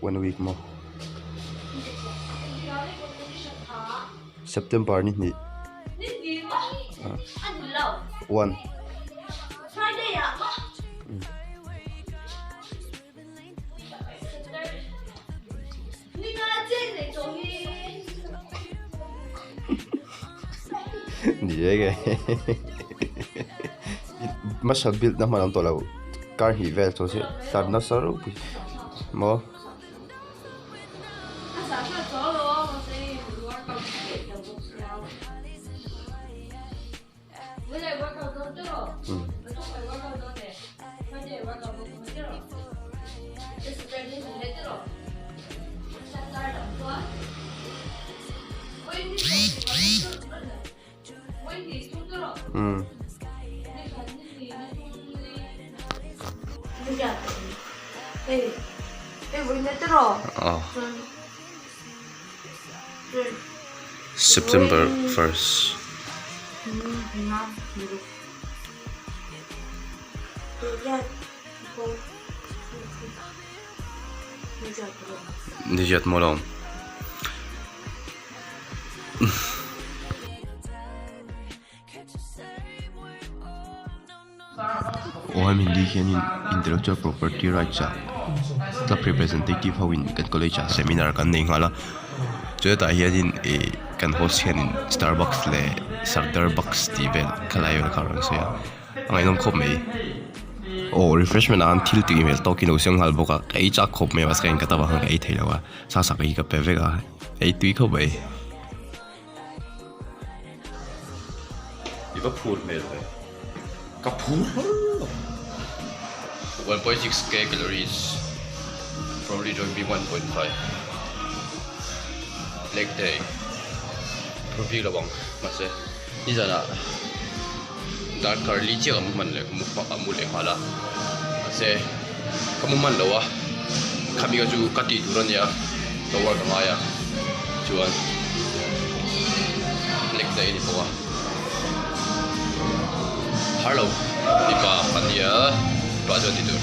One week maw? September ni hnih. One. Ni e nge muscle build na hman awm tawh lo kar hnih vel chu se tlar nasa ropui maw. September first. Ni riat maw lo. Aw hemi ni hianin intellectual property rights ah club representative ho in kan college ah seminar kan nei nghal a chuhetah hianin ih kan host hianin starbucks leh sardarbucks tih vel khalai vel kha a rawn sawi a a ngaihnawm khawp mai aw refreshment ah an thil tih hmel tawk hi a lo siam nghal bawk a ka ei chak khawp mai a mahse ka in ka ta vang khan ka ei thei lo a sa sak hi ka pe vek a ei tui khawp mai. I va phur hmel ve. Ka phur hlawlh lo. 1.6k calories probably join me 1.5 leg day phur bik lo ang mahse nizanah darkar li chiah ka mu hman leh mu a mu leh nghal a mahse ka mu hman lo a khami kha chu ka tih tur a nia ka work a ngai a chuan leg day a ni bawk a har lo mipa kan nia tah chuan ti tur.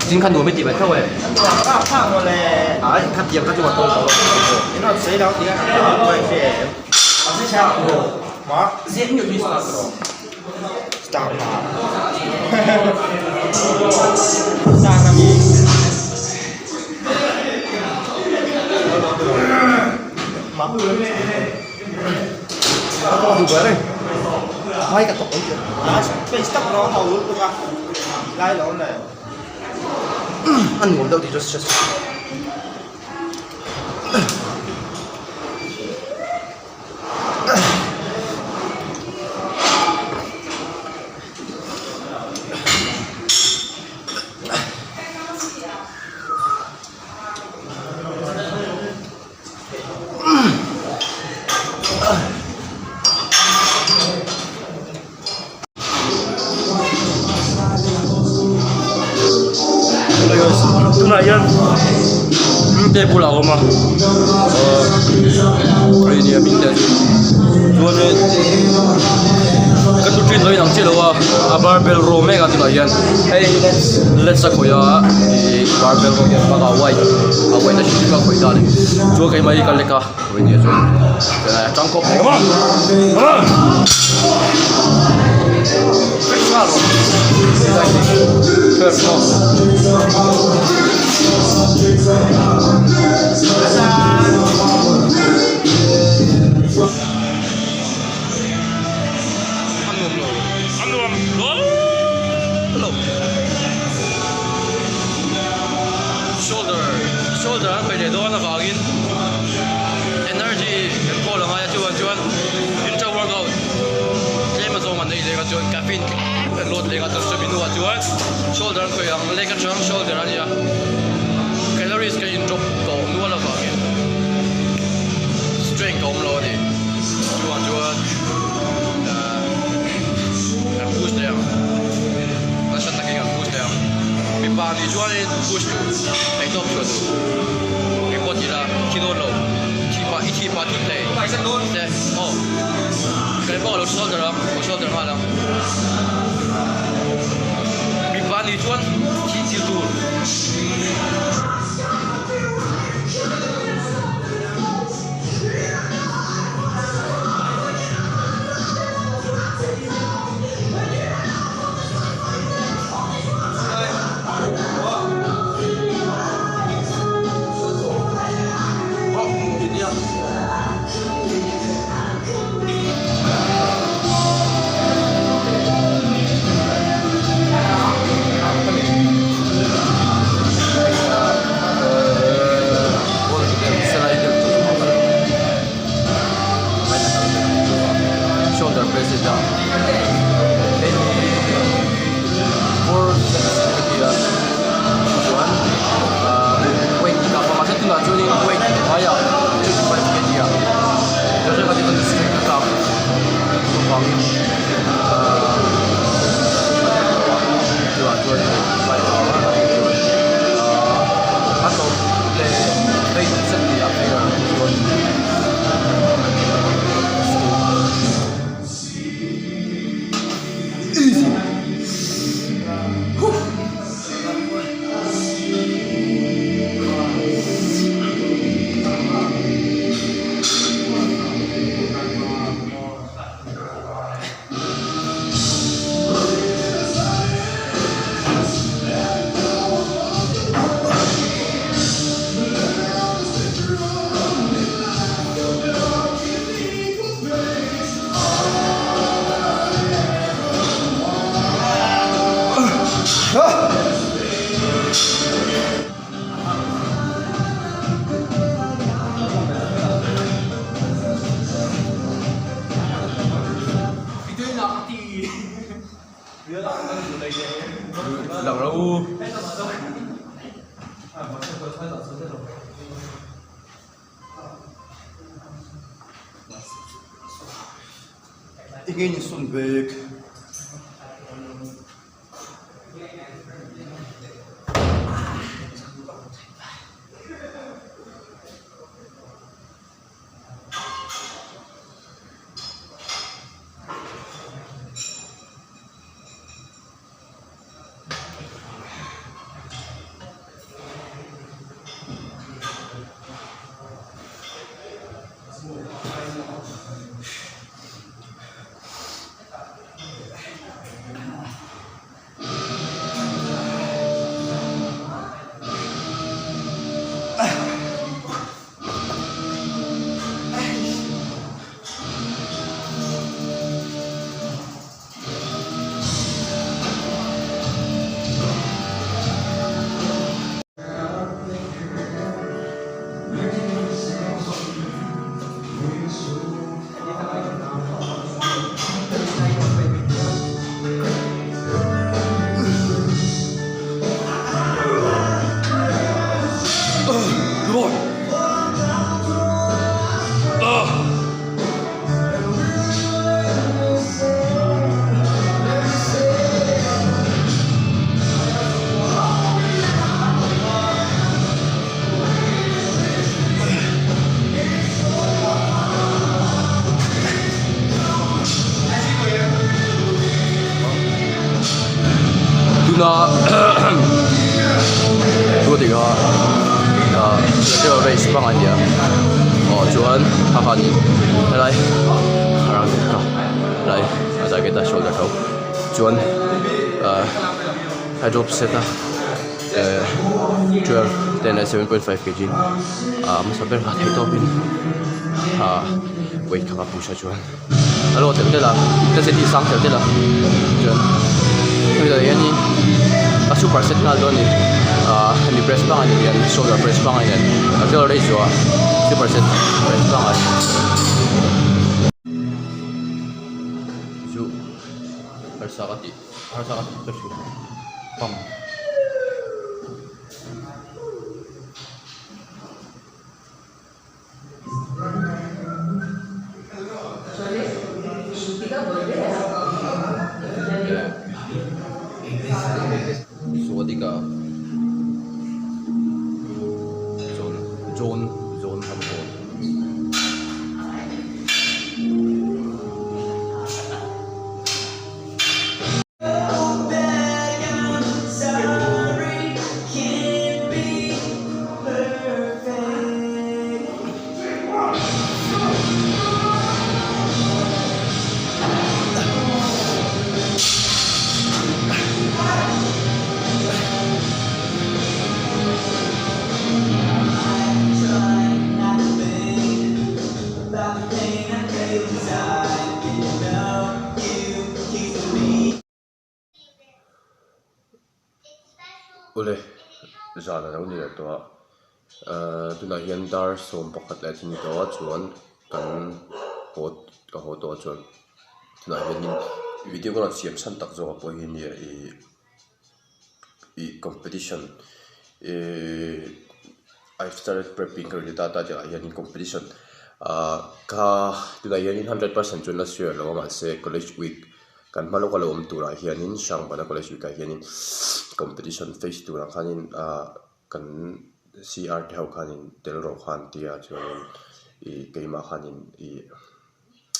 Jing khan nuam i ti mai tho e. An nuam deuh tih chu hre suh. Tunah hian te bulah a awm a ahh hei nia hming te chu chuanin ka thu ṭin lo inang chiah lo a a barbell row mek a tunah hian hei lens a khawih a ih barbell row hian bakah white a white a hrim hrim a khawih ta a ni chuan keimah hi ka lek a. Tang khawp mai. Come on! Come on! First no. Anuam lo. Lo. Shoulder shoulder an khawih leh dawn avangin energy kan kawl a ngai a chuan chuan intra workout tlem a zawng an ei leh a chuan caffeine tlem kan load leh a chuan chumi hnuah chuan shoulder an khawih ang leg atang shoulder a nia calories ka in drop tawh nual avangin strength a awm lo a ni chuvang chuan ahh kan push leh ang nasa takin kan push leh ang mipa nih chuanin. Push tur, theihtawp chhuah tur. Engpawh ti la, thi dawn lo. Thi pah, i thi pah thut thei. Te, aw. Kan pawh a lo shoulder ang, lo shoulder nghal ang. Mipa nih chuan thih chilh tur. Shoulder press a dah hei hi four sets a ti a chuan ahh weight dah panga zet tunah chuanin weight hnuaiah 25 kg ah strength a tlak chuvangin ahh chuvang chuan ahh a tawp leh hei set tihah phei erawh chuan. Lang ro u. Enge ni sawn bag. Tuna ruatika lateral raise pangai nia aw chuan a han helai a rang deuh ka helai a target a shoulder tho chuan a drop set a 12 10 leh 7.5 kg ah hmasa ber kha theih tawpin ah weight kha ka push a chuan a lo tel tel a intensity a sang tel tel a chuan hemi ah hianin a super set nghal dawn a ni ah hemi press pangngai nen hian shoulder press pangngai nen a vel rei zuah super set press pangngai chu harsa ka tih harsa ka tih ka hria pump. Suwadika. John John Hamkawn. Awle zan a lo ni leh tawh a ahh tunah hian dar 11 leh thil ni tawh a chuan kan haw ka haw tawh a chuan tunah hianin video ka rawn siam chhan tak zawk ah pawh hi nia ihh ih competition ihh I've started prepping ka rawn ti ta ta tih ah hianin competition ahh kha tunah hianin 100% chuan la sure lo a mahse college week Kan hma lawka lo awm turah hianin Hrangbana College week ah hianin competition face turah khanin ahh kan CR te ho khanin tel rawh kha an ti a chuanin ih keimah khanin ih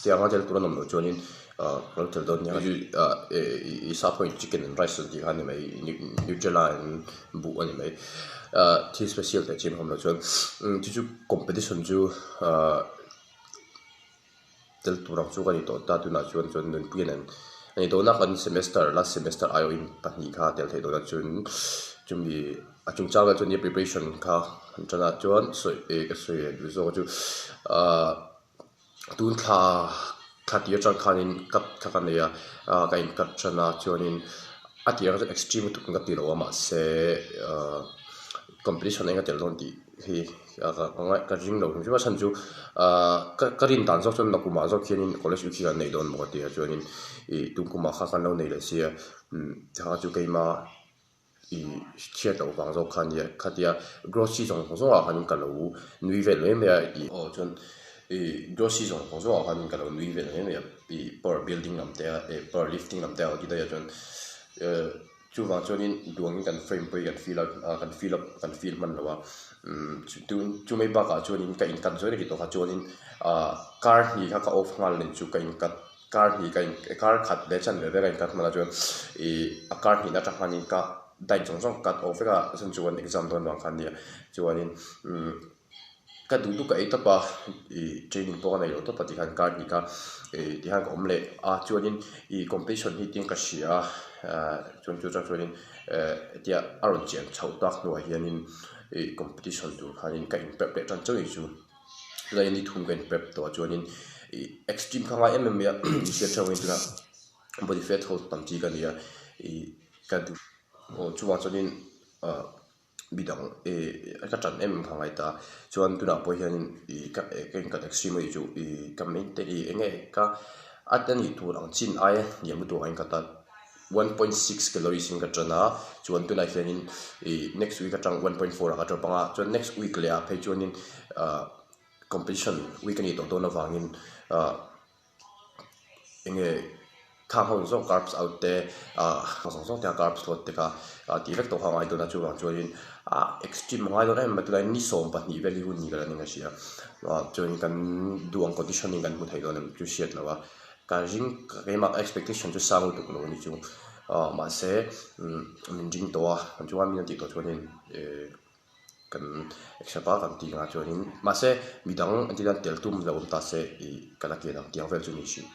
tianga tel tur an awm loh chuanin ahh ka lo tel dawn nia ah ih sap ho in chicken and rice an tih kha a ni mai nutella an buh a ni mai ahh thil special teh chiam a awm loh chuan chu chu competition chu ahh. Tel tur ang chu ka ni tawh ta tunah chuan chuan nunpui an ani tawhna kan semester last semester aiawhin pahnih kha tel theih tawhna chuan chumi a chungchang ah chuan preparation kha an tan ah chuan sawi eh ka sawi leh duh zawk chu ahh tun thla thla tir atang khanin cut kha ka nei a ah ka in cut tan a chuanin a tirah chuan extreme lutuk ka ti lo a mahse ahh competition eng a tel dawn tih hi ka ring lo hrim hrim a chhan chu ahh ka rin dan zawk chuan nakumah zawk hianin college week hi kan nei dawn maw ka ti a chuanin ih tum kumah kha kan lo nei leh sia umm tikha chu keima ih chhiat loh vang zawk kha ania khatia grocery zawng zawng ah khanin ka lo nui vel mai mai a ih aw chuan ih grocery zawng zawng ah khanin ka lo nui vel mai mai a ih power building lam te a eh power lifting lam te a ti daih a chuan eh. Chuvang chuanin duangin kan frame pawh hi kan fill out ah kan fill up kan fill hman lo a umm tun chu mai bakah chuanin ka in cut zawih rih tawh kha chuanin ah kar hnih kha ka off nghal nen chu ka in cut kar hnih ka in kar khat leh chan ve ve ka in cut hman a chuan ih a kar hnihna atang khanin ka diet zawng zawng ka cut off vek a chhan chu kan exam dawn vang khan nia chuanin umm. Ka duh duh ka ei tawp a, ih training pawh ka nei lo tawp a tikhan kar hnih kha ih tikhan ka awm leh a chuanin ih competition hi tin ka hria a ah chuan chu chang chuanin eh hetia a rawn chian chhoh tak hnuah hianin ih competition tur khanin ka in prep leh tan chauh a ni chu tunah hian ni thum ka in prep tawh a chuanin ih extreme kha ngai em em mai a inhriat theuh angin tunah body fat ho tam chi ka ni a ih ka duh aw chuvang chuanin ah. Midang ih ka ṭan em em kha ngai ta chuan tunah pawh hianin ih ka ka in cut extreme a nih chu ih ka maintain ih eng nge ka a ta nih tur ang chin aia hniam lutuk ang in ka cut 1.6 calories in ka ṭan a chuan tunah hianin ih next week aṭang 1.4 ah ka drop ang a chuan next week leh ah phei chuanin ah competition week a nih tawh dawn avangin ah. Eng nge thang ho zawng carbs out te ah zawng zawng te a carbs load te kha ah tih vek tawh kha a ngai dawn a chuvang chuanin ah extreme a ngai dawn em mai tunlai ni 12 vel hi hun ni ka la ning a hria ah chuan kan duh ang condition in kan hmu thei dawn em chu hriat loh a ka ring keimah expectation chu sang lutuk lo a ni chu ah mahse min ring tawh a chuan min tih tawh chuanin eh. Kan except a kan tih ngah chuanin mahse midang an tih dan tel tum lo awm ta se ih ka la kian ang tih ang vel chu ni hrih.